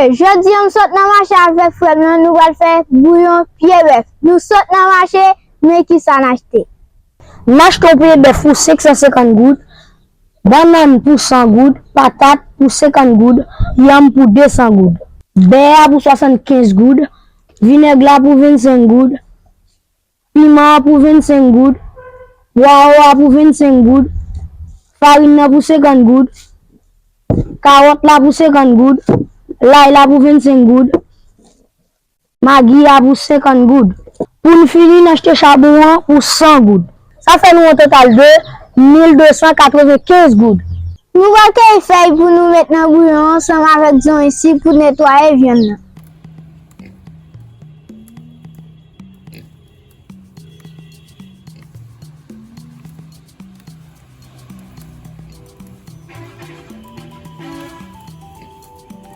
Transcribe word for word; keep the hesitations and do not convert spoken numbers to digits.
Jodi a m sot nan mache avèk frè m nan, nou pral fè bouyon pye bèf. Nou sot nan mache, men kisa n achte. N achte yon pye bèf pou senk san senkant goud, bannann pou san goud, patat pou senkant goud, yanm pou de san goud. Bè a pou swasannkenz goud, vinèg la pou vennsenk goud, piman an pou vennsenk goud, pwawo a pou vennsenk goud, farin nan pou senkant goud, kawòt la pou senkant goud, lay la pou vennsenk goud, magi a pou senkant goud. Pou n fini, n achte chabon an pou san goud. Sa fè nou yon total de mil de san katrevenkenz goud. Nou pral keyi fèy pou nou met nan bouyon ansanm avèk zonyon si pou netwaye vyann nan.